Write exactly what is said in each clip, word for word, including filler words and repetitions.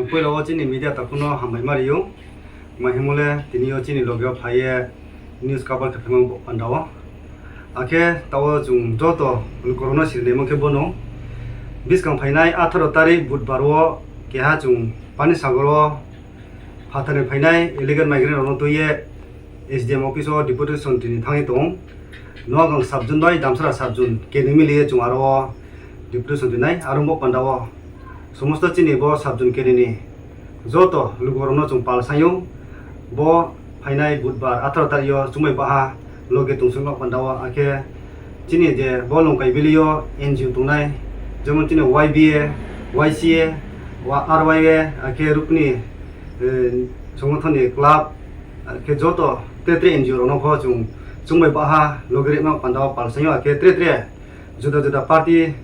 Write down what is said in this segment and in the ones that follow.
Puila o chini media takhukno hambai ma rio. Mahimole tini o chini loge o phaiye news cover khe phaima bo panda o. Akhe tao chwng joto lukurokno siri naima khe bono. Bwskang phainai atharo tarik Budbar o keha chwng Panisagar o phatarni phainai illegal migrant rokno twiye S D M office o deputation tini thangwi tongo. Noagang subzone bai Damsara subzone keni miliye chwng aro o deputation rinai. Aro bo panda o somosto chini bo subzone keni ni joto lukurokno chwng pal saio. Bo phainai Budbar atharo tarik o chwngbai baha loge tungsukma panda o, akhe chini je bo Longkai Valley o N G O tongnai, jemon chini Y B A, Y C A, wa-, R Y A, akhe Rukni, eh, Songothon ni club, akhe joto tre tre N G O rokno pho chwng chwngbai baha loge rima panda o pal saio, akhe tre tre juda juda party,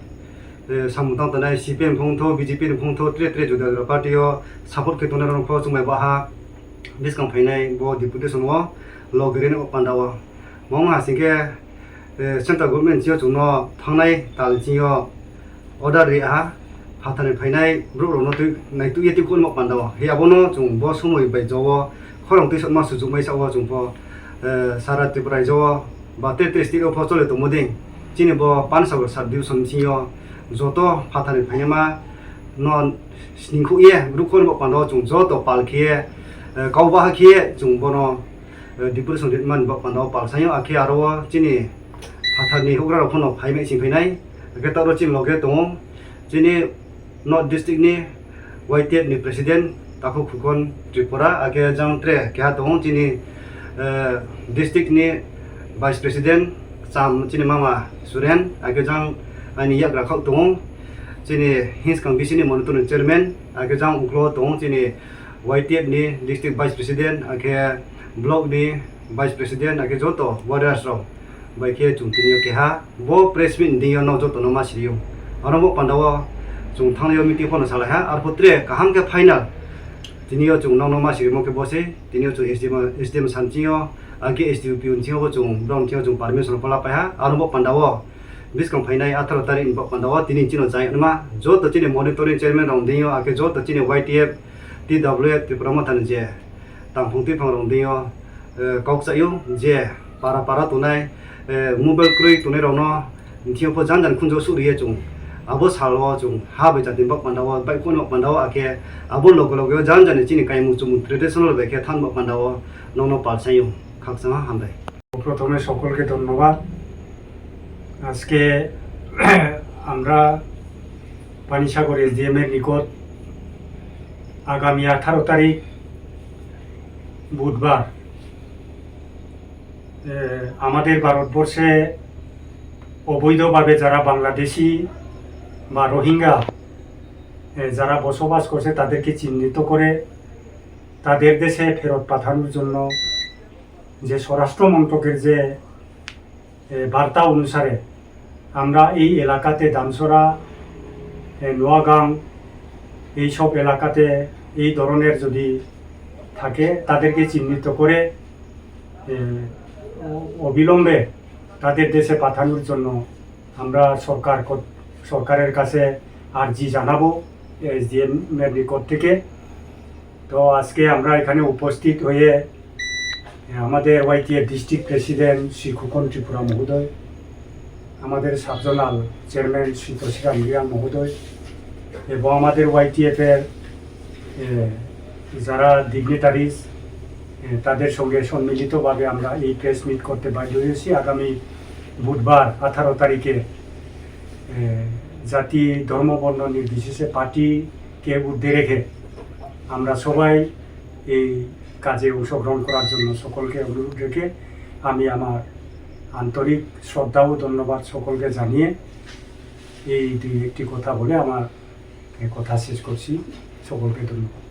eh, samung tang tongnai C P M phung tho, B J P ni phung tho, tre tre juda juda party o support khe tongnai rokno pho chwngbai baha bwskang phainai bo deputation o loge rima panda o. Mong hasing khe, eh, central government sio chwngno thangnai tal sio order ri aha, phatarni phainai borok rokno twi naitukya twi kunma panda o. He abono chwng bo somoi bai jogo khorang twi sotma suchukmai sao chwng pho, eh, sara Tripura raijo o ba tei tei state o pho chole tongmo ding. Chini bo Panisagar sub division sio joto phatarni phainama no sning khuk ye borok khorang bo panda o chwng joto pal khe, eh, kau baha khe chwng bono eh, deputation ritmani bok panda o pal saio, akhe aro o chini phatarni hugra rok phano phai mai sing phainai, akhe toro chini loge tongo chini North District ni Y T F ni President Takhuk Khukon Tripura, akhe jang tre keha tongo chini, eh, district ni Vice President Cham chini mama Suren, akhe jang ani yagra khak tongo chini Hinskang B C ni Monitor ni Chairman, akhe jang uklo tongo chini Y T F ni District Vice President, akhe Block ni Vice President, akhe joto warriors rok bai khe chwng tini o keha bo press meet ni deing o nok joto no ma siri o. Aro bo panda o chwng thangnai o meeting phano salai ha, arphuh tre kaham khe final tini o chwng nok no ma siri mo khe bo se tini o chwng S D M, S D M sanchi o, akhe S D O P o nching o bo chwng, borok nching o chwng permission pho la pai ha. Aro bo panda o bwskang phainai atharo tarik ni bo panda o tini chini o jai ma joto chini monitoring chairman rok deing o, akhe joto chini Y T F T W F Tipra Motha ni je tangphung twiphang rok deing o, eh, kok chaio je para para tongnai, eh, mobile kwrwi tongnai rokno thio pho jan jan khunjo suh riye chwng. Abo salo chwng ha bai jati bok panda o, bai kuno panda o, akhe abo loge loge o jan jan chini kaimung chumung traditional bai khe than bok panda o nokno pal saio khakchangma hambai. প্রথমে সকলকে ধন্যবাদ। আজকে আমরা পানিসাগর এসডিএম এর নিকট আগামী আঠারো তারিখ বুধবার, এ, আমাদের ভারতবর্ষে অবৈধভাবে যারা বাংলাদেশি বা রোহিঙ্গা, এ, যারা বসবাস করছে তাদেরকে চিহ্নিত করে তাদের দেশে ফেরত পাঠানোর জন্য যে স্বরাষ্ট্র মন্ত্রকের যে, এ, বার্তা অনুসারে আমরা এই এলাকাতে দামছড়া, এ, নোয়াগাং, এই সব এলাকাতে এই ধরনের যদি থাকে, তাদেম চিহ্নিত করে, এ, অ-, অবিলম্বে তাদের দেশে পাঠানোর জন্য আমরা সরকার কর-, সরকারের কাছে আর্জি জানাবো এসডিএম এর নিকট থেকে। তো আজকে আমরা এখানে উপস্থিত হয়ে আমাদের ওয়াইটিএফ ডিস্ট্রিক্ট প্রেসিডেন্ট শ্রী খোকন ত্রিপুরা মহোদয়, আমাদের সাব জোনাল চেয়ারম্যান শ্রী তসিরাম রিয়াং মহোদয় এবং আমাদের ওয়াইটিএফ এর, এ, যারা ডিগনিটারিজ, এ, তাদের সঙ্গে সম্মিলিতভাবে আমরা এই প্রেস মিট করতে বাধ্য হয়েছি। আগামী বুধবার আঠারো তারিখে, এ, জাতি, ধর্ম, বর্ণ নির্বিশেষে পার্টিকে ঊর্ধ্বে রেখে আমরা সবাই এই কাজে অংশগ্রহণ করার জন্য সকলকে অনুরোধ রেখে আমি আমার আন্তরিক শ্রদ্ধা ও ধন্যবাদ সকলকে জানিয়ে এই দুই একটি কথা বলে আমার এই কথা শেষ করছি। সকলকে ধন্যবাদ।